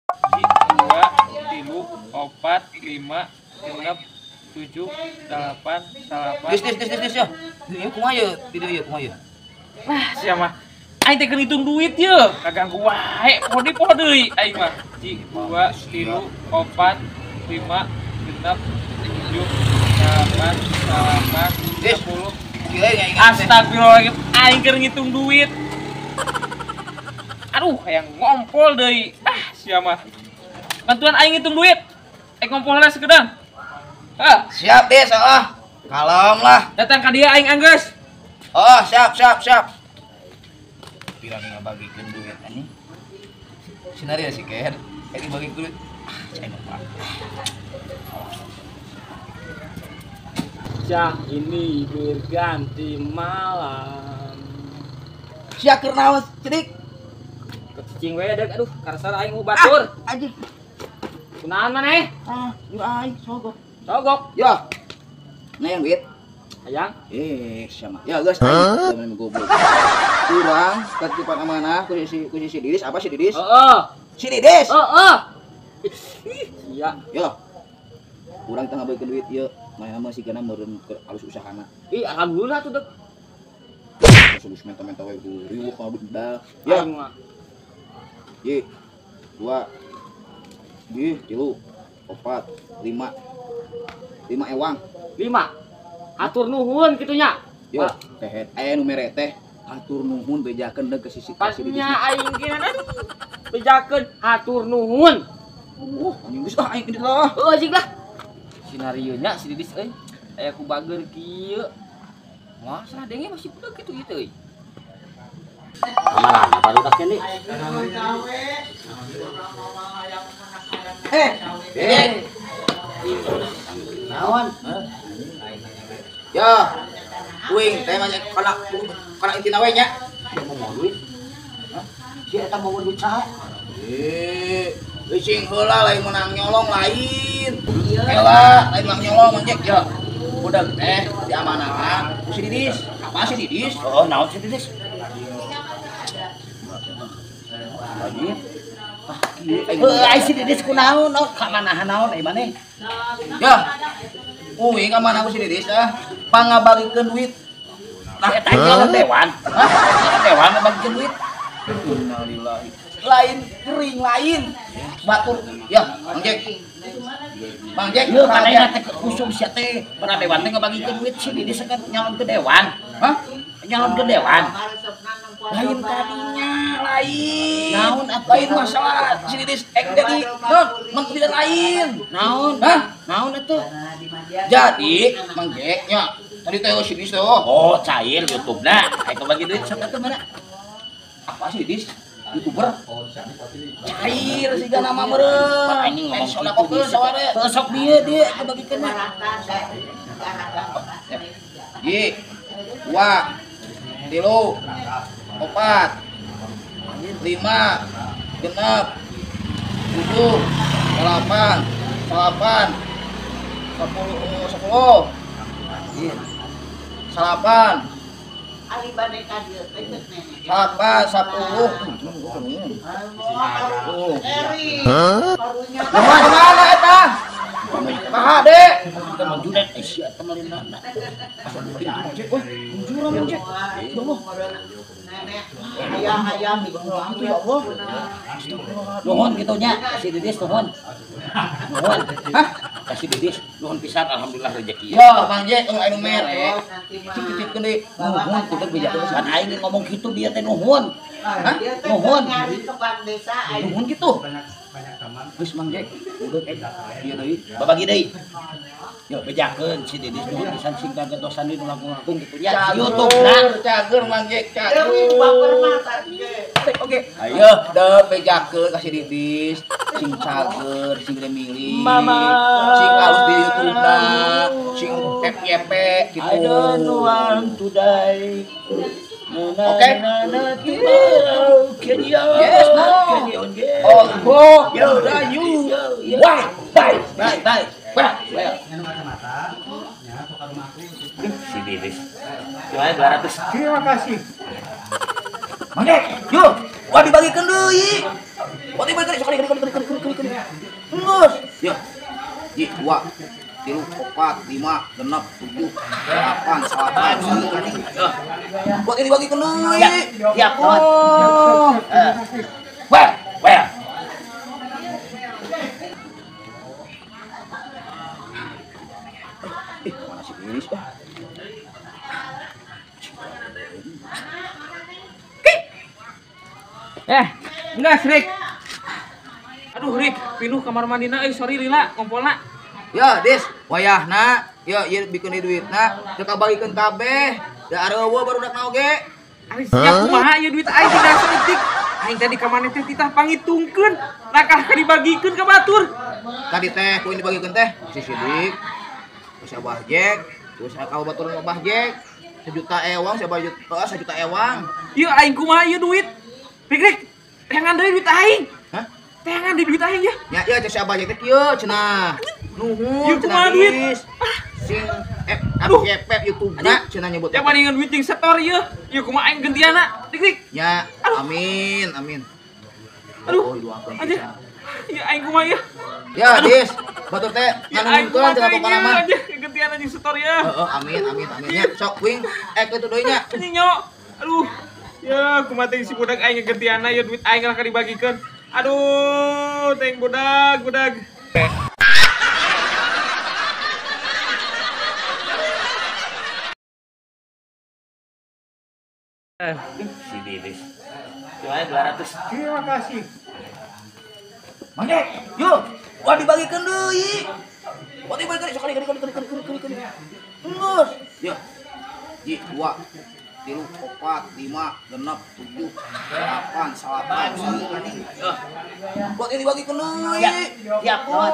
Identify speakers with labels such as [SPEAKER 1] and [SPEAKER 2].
[SPEAKER 1] 1, 2, 3, 4, 5, 6, 7, 8, 9.
[SPEAKER 2] Geus ya. Ieu kumaha ye? Di dieu kumaha ye?
[SPEAKER 1] Lah sia mah. Aing teh keur ngitung duit ye, kaganggu wae, poho deui aing mah. 1, 2, 3, 4, 5, 6, 7, 8, 9, 10. Astagfirullahaladzim, aing keur ngitung duit. Aduh, hayang ngompol deui. Ah, sia mah. Bantuan aing ngitung duit. Ngompol heula sakedeung. Ah,
[SPEAKER 2] siap deh, ah. Kalem lah.
[SPEAKER 1] Datang ka dia aing anggeus.
[SPEAKER 2] Oh, siap. Pirang ngabagikeun duit anjing. Sinaria si Ken, dibagi duit. Ah, cai mah.
[SPEAKER 3] Siang ini berganti malam.
[SPEAKER 2] Sia keur naon, Cedik?
[SPEAKER 3] Kecicing we deuk, aduh, karasar aing batur.
[SPEAKER 2] Ah, anjing.
[SPEAKER 3] Kunaon maneh?
[SPEAKER 2] Ah, yuk aing sogok.
[SPEAKER 3] Sogok.
[SPEAKER 2] Ya. Nah yang duit.
[SPEAKER 3] Hayang.
[SPEAKER 2] Sama. Ya geus aing goblok. Kurang ketipan amanah ku si Didis, apa si Didis?
[SPEAKER 3] Heeh.
[SPEAKER 2] Si Didis.
[SPEAKER 3] Heeh. Iya.
[SPEAKER 2] Ya. Urang teh ngabaikeun duit ieu. Maya mah sigana meureun keur alus usahana.
[SPEAKER 3] Ih, alhamdulillah tuh dek.
[SPEAKER 2] Geus menta-menta we riweuh ka bedal. Ya. Ye. 2 3 4 5 5 ewang.
[SPEAKER 3] 5. Atur nuhun kitu nya.
[SPEAKER 2] Yo, teh aya nu mere teh atur nuhun bejakeun deuk ke sisi
[SPEAKER 3] Pasnya aing ge aduh. Bejakeun atur nuhun.
[SPEAKER 2] Anjing geus ah aing lah.
[SPEAKER 3] Heuh anjing lah. Sinario nya si Didis euy. Aya ku bager kieu. Masa denge masih budak kitu ieu teh euy.
[SPEAKER 4] Kamarana barudak nih.
[SPEAKER 2] Naon? Ya. Uing teh mah kana intina we nya.
[SPEAKER 4] Mau duit? Hah? Si eta mau duit saha?
[SPEAKER 2] Cing heula lain menang nyolong lain. Heula lain menang nyolong Mang Jack ya. Budak teh diamanahan ku si Didis. Apa si Didis?
[SPEAKER 4] Oh, naon si Didis?
[SPEAKER 2] Lagi. Ah,
[SPEAKER 4] kieu. Heuh, ai si Didis kunaon? Naon ka manahan naon ai maneh?
[SPEAKER 2] Ya. Uing ka mana ku si Didis ah? Pangabagikeun duit.
[SPEAKER 4] Nah, eta nyalon dewan.
[SPEAKER 2] Hah?
[SPEAKER 4] Nyalon dewan ngabagikeun duit.
[SPEAKER 2] Innalillahi. Lain kering lain. Batur ya, Mang Jack. Mang Jack,
[SPEAKER 4] ieu kana teh khusus sia teh. Pada dewan teh ngabagikeun duit si Didis kan nyalon ke dewan.
[SPEAKER 2] Hah?
[SPEAKER 4] Nyalon ke dewan.
[SPEAKER 2] Lain tadinya, lain.
[SPEAKER 4] Naon atuh?
[SPEAKER 2] Lain masalah si Didis ek jadi non menteri dan lain.
[SPEAKER 4] Naon?
[SPEAKER 2] Hah?
[SPEAKER 4] Naon atuh?
[SPEAKER 2] Jadi Mang Jack nya tadi teh si Didis teh.
[SPEAKER 4] Oh, cair YouTube-na. Aya bagi duit sok atuh mana?
[SPEAKER 2] Apa sih Didis? YouTuber? Cair siga nama meureun.
[SPEAKER 4] Anjing ngomong kitu. Heuh sok dieu dieu kabagikeun mah.
[SPEAKER 2] 1, 2, 3, 4, 5, 6, 7, 8, 9, 10, 10, 9, 8, 10. Mana eta? Maha dek.
[SPEAKER 4] Kita manjuran sia teh meulina.
[SPEAKER 2] Manjuran Mang Jack. Ya Allah.
[SPEAKER 5] Ayam
[SPEAKER 2] itu ya Allah.
[SPEAKER 4] Nuhun kitu nya, si Didis nuhun. Nuhun.
[SPEAKER 2] Hah?
[SPEAKER 4] Kasih Didis nuhun pisan alhamdulillah rezeki.
[SPEAKER 2] Ya Mang Jack anu mere. Cik titipkeun deui.
[SPEAKER 4] Nuhun kitu bejakeun kan aing ngomong kitu dia teh nuhun.
[SPEAKER 2] Hah?
[SPEAKER 4] Nuhun.
[SPEAKER 2] Nuhun kitu. Geus Mang Jack, udah ieu deui.
[SPEAKER 4] Babagi deui. Yo bejakeun si Didis nuhun pisan sing kagentosan deui nu langkung-langkung kitu nya. YouTube-na
[SPEAKER 2] cager Mang Jack, cager. Oke.
[SPEAKER 4] Ayo
[SPEAKER 2] deuk bejakeun ka si Didis, sing cager, sing gede milih.
[SPEAKER 3] Mama.
[SPEAKER 2] Sing alus di YouTube-na, sing FYP kitu.
[SPEAKER 4] I don't want to die.
[SPEAKER 2] Oke.
[SPEAKER 4] Yes,
[SPEAKER 2] no. Oh, go. You. Wah, bye.
[SPEAKER 4] Bye, bye.
[SPEAKER 2] Bye.
[SPEAKER 4] Si Didis. Cuma 200.
[SPEAKER 1] Terima kasih.
[SPEAKER 2] Mang Jack, yuk. Wah dibagikeun deui. Buat ibu kali sekali kali kali kali kali kali. Geus. Ya. 1 2 3 4 5 6 7 8 9. Buat ini dibagikeun deui.
[SPEAKER 4] Siap, kawan.
[SPEAKER 2] Wah, wah. Mana si Lilis ah?
[SPEAKER 1] Enggak, Rik. Aduh, Rik, pinuh kamar mandina euy, sorry lila ngompolna.
[SPEAKER 2] Ya, Dis, wayahna, ya ieu bikeun duitna, teu kabagikeun kabeh. Da areueuh barudak na oge.
[SPEAKER 1] Ari sia kumaha ieu duit aing tidak saeutik. Aing tadi ka maneh teh titah pangitungkeun, nakah dibagikeun ka batur.
[SPEAKER 2] Tadi teh ku dibagikeun teh si Sidik, si Abah Jack, terus ka baturan Abah Jack. 1 juta ewang, si Abah juta, 1 juta ewang.
[SPEAKER 1] Ieu aing kumaha ieu duit? Rik, Rik, teangan deui duit aing.
[SPEAKER 2] Hah?
[SPEAKER 1] Teangan deui duit aing ya.
[SPEAKER 2] Ya, ieu cek si Abah Jack teh kieu cenah. Nuhun
[SPEAKER 1] cenah duit.
[SPEAKER 2] Sing FYP YouTube-na cenah nyebut.
[SPEAKER 1] Ya palingan duit jeung setor ieu. Ieu kumaha aing gentiana? Rik, Rik.
[SPEAKER 2] Ya, amin, amin.
[SPEAKER 1] Aduh. Ya aing kumaha ieu?
[SPEAKER 2] Ya, Dis. Batur teh nganuhunkeun cenah pokona mah.
[SPEAKER 1] Gentiana jeung setor ya.
[SPEAKER 2] Heeh, amin, amin, amin. Nya sok kuing kitu deui nya.
[SPEAKER 1] Anjing nyo. Aduh. Ya, kumaha teh si budak aing ngegentiana ya duit aing lah dibagikeun. Aduh, teh budak, budak.
[SPEAKER 4] Si Didis. Cuma 200.
[SPEAKER 1] Terima kasih.
[SPEAKER 2] Mang Jack, yuk. Wah dibagikeun deui. Wah dibagikeun sekali kali kali kali kali kali. Geus. Ya. 1 2 3 4 5 6 7 8 9. Buat ini dibagikeun deui.
[SPEAKER 4] Siap, kawan.